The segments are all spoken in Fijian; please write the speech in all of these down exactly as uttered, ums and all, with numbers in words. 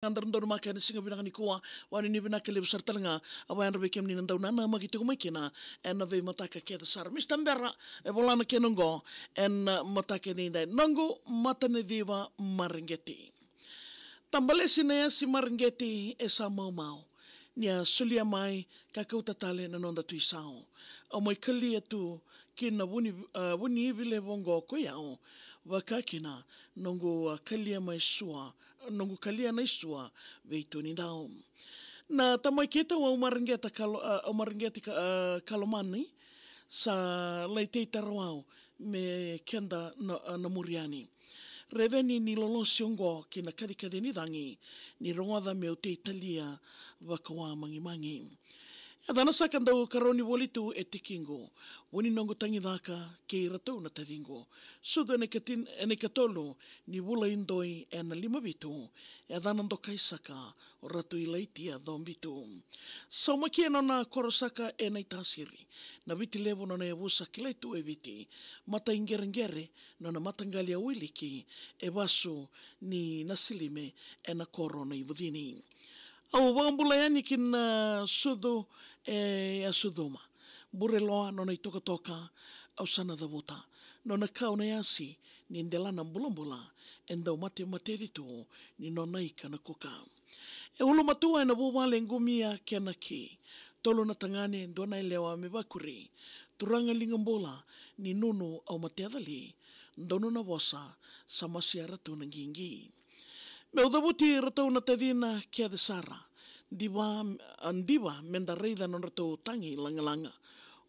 Ga daru donumaka ena siga vinaka nikua, vakanuinui vinaka levu sara tale ga. A vakayadra vei kemuni na dau nanamaki tiko mai kina ena veimataka kece sara. Mista Bera, e vola na kena oqo ena mataka edaidai: Noqu mataniciva mareqeti. Tabalesi na yasi mareqeti e sa maumau, ni a solia mai ka kauta tale na noda tu isau. Au mai kalia tu ki na vuni, a, vuniivi levu oqo ko i au, vaka kina noqu, a, kalia mai sua, noqu kalia na isua vei Tunidau. Na tamai keitou au mareqeta kalo, a, au mareqeti ka, a, kalomani, sa lai tei tarawau me keda na, a, na muri yani. Reveni ni lolosi oqo ki na kacikaci ni cagi, ni rogoca meu tei talia vakawamagimagi. Yacana saka dau karauni voli tu e tikiqu, vu ni noqu tagicaka kei iratou na taciqu. Sucu ena ikatin-, ena ikatolu ni vula i doi ena lima vitu, yacana dokai saka o Ratu Ilaitia Cobitu. Saumaki e nona koro saka e Naitasiri, na Viti Levu nona yavusa kilai tu e Viti, matai qereqere nona mataqali a wiliki e vasu ni Nasilime ena koro Naivucini. Au vakabula yani ki na sucu e Yasucuma. Bure loa nona itokatoka, au sa na cavuta. Nona kau na yasi ni delana bulabula, e dau matemateci tu ni nona ika na kuka. E ulumatua ena vuvale e qumia kena ki. Tolu na tagane, dua na yalewa me vakuri. Turaga liga bula, ni nunu au matecali. Donu na vosa, sa masiara tu na qiqi. Meu cavuti iratou na tacina kece sara. Diva, a diva, meda raica nodratou tagi lagalaga.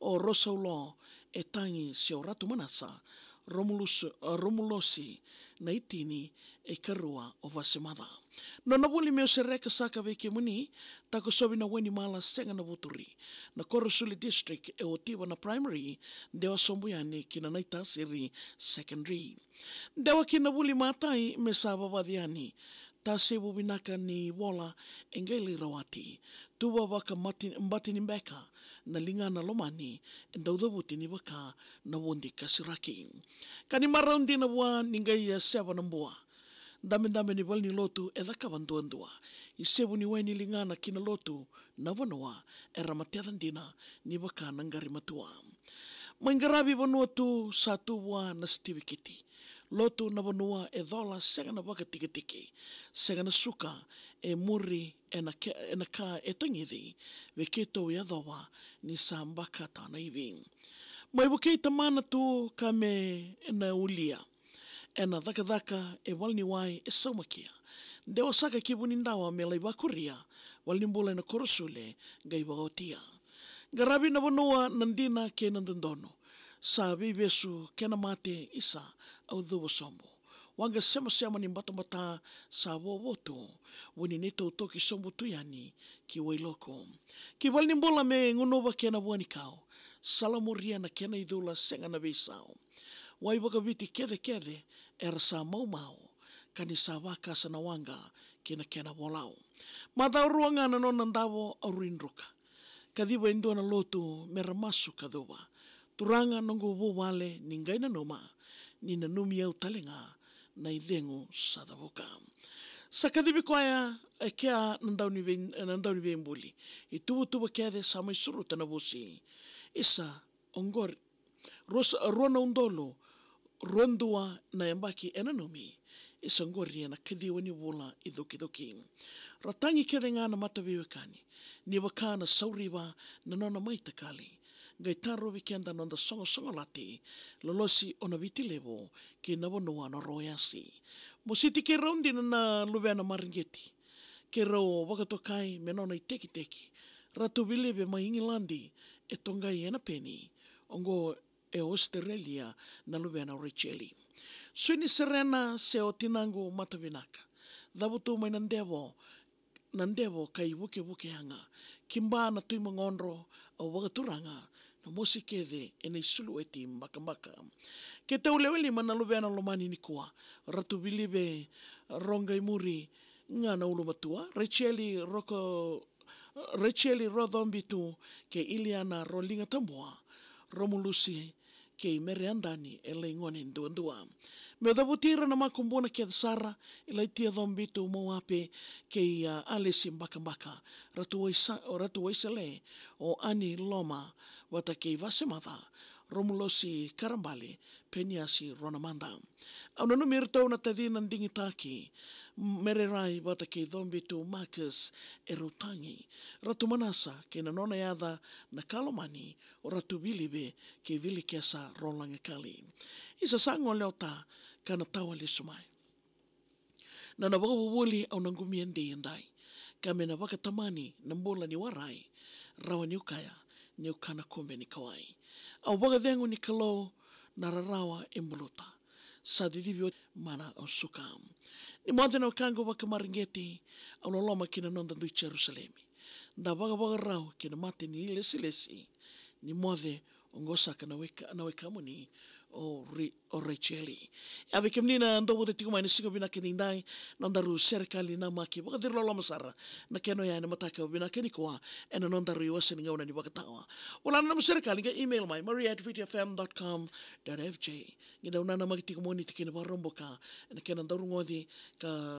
O Rosaulo e tagi se o Ratu Manasa, Romulus-, a, Romulosi na itini, e karua o Vasemaca. Nona vuli meu sereka saka vei kemuni, takosovi na Wainimala sega na Vuturi. Na Korosuli District e otiva na primary, dewa sobu yani ki na Naitasiri secondary. Dewa ki na vuli matai me sa vavaci yani. Tasevu vinaka ni vola e qai lai rawati. Tuva vaka mati-, bati ni beka na ligana lomani, e dau cavuti ni vaka na vudi kasiraki. Ka ni marau dina vua ni qai a seva na bua. Dabedabe ni valenilotu e cakava duadua. Isevu ni wai ni ligana ki na lotu na vanua, era mateca dina ni vaka na qari matua. Mai qaravi vanua tu sa tu vua na sitivikiti. Lotu na vanua e cola sega na vakatikitiki, sega na suka e muri ena ke-, ena ka e tagici, vei keitou yacova ni sa bakata na ivi. Mai vukei tamana tu ka me na ulia. Ena cakacaka e valeniwai e saumakia. Dewa saka ki Vunidawa me lai vakuria valenibula ena Korosule qai vakaotia. Qaravi na vanua na dina kei na dodonu. Sa veivesu kena mate isa au cuva sobu. Waqa semasema ni batabata sa vovo tu. Vuni neitou toki sobu tu yani ki Wailoku. Ki valenibula me gunuva kena vuanikau. Salamuria na kena icula sega na veisau. Wai vakaviti kecekece era sa maumau, ka ni sa vakasa na waqa ki na kena volau. Macawa rua ga na nona davo au rui druka. Kaciva e dua na lotu me ra masu ka cuva. Turaga noqu vuvale ni qai nanuma, ni nanumi au tale ga na icegu sa cavuka. Sa kacivi koya e kea na daunivei, na dauniveibuli. Ituvatuva kece sa mai suruta na vusi. Isa, oqori, rua sa, rua na udolu rua dua na yabaki e nanumi. Isa, oqori ena kaciwa ni vula i cukicuki. Ra tagi kece ga na mataveiwekani ni vaka na sauriva na nona mai takali. Qai tarovi keda noda soqosoqo lati, lolosi o na Viti Levu ki na vanua na royasi. Mositi keirau dina na luvena mareqeti. Keirau vakatokai me nona itekiteki. Ratu Vilive mai Igiladi e toqai ena peni. Oqo e Ositerelia na luvena o Rejeli. Sui ni serena se o tinaqu matavinaka. Cavutu mai na devo, na devo ka ivukevuke yaga. Kiba na tui magodro, au vakaturaga na mosi kece ena isulueti bakabaka. Keitou lewe lima na luvena lomani nikua. Ratu Vilive, Roqaimuri ga na ulumatua. Rejeli Roko, Rejeli Rocobitu kei Iliana Roligatabua. Romulusi kei Mereadani e lai gone duadua. Meu cavuti ira na makubuna kece sara, Ilaitia Cobitu Moape kei a Alesi Bakabaka, Ratu Waisa-, o Ratu Waisele, o Ani Loma, vata kei Vasemaca, Romulosi Karabale, Peniasi Ronamada. Au nanumi iratou na tacina digitaki, Mererai vata kei Cobitu Marcus e Rautagi, Ratu Manasa kei na nona yaca na Kalomani, o Ratu Vilive kei Vilikesa Rolagakali. Isa sa gole ota ka na tawa lesu mai. Na nona vakavuvuli au na qumia dei edai, ka me na vakatamani na bula ni warai, rawa niu kaya, niu kana kube ni kawai. Au vakacegu ni Kalou na rarawa e buluta, sa cicivi oti mana o suka. Ni moce na wekaqu vakamareqeti, au loloma ki na noda dui Jerusalemi. Da vakavakarau ki na mata ni ilesilesi, ni moce oqo saka na weka, na wekamuni o Ri-, o Rejeli. Ia vei kemuni na dau vata tiko mai na siga vinaka edaidai, na nodaru Serekali Namaki, vakaciriloloma sara na kena oya ena mataka vinaka nikua, ena nodaru iwase ni gauna ni vakatawa. Vola na nomu serekali qai email mai, maria at viti f m dot com dot f j. Qai dau nanamaki tiko mo ni tiko kina vakarobuka ena kena dau rogoci ka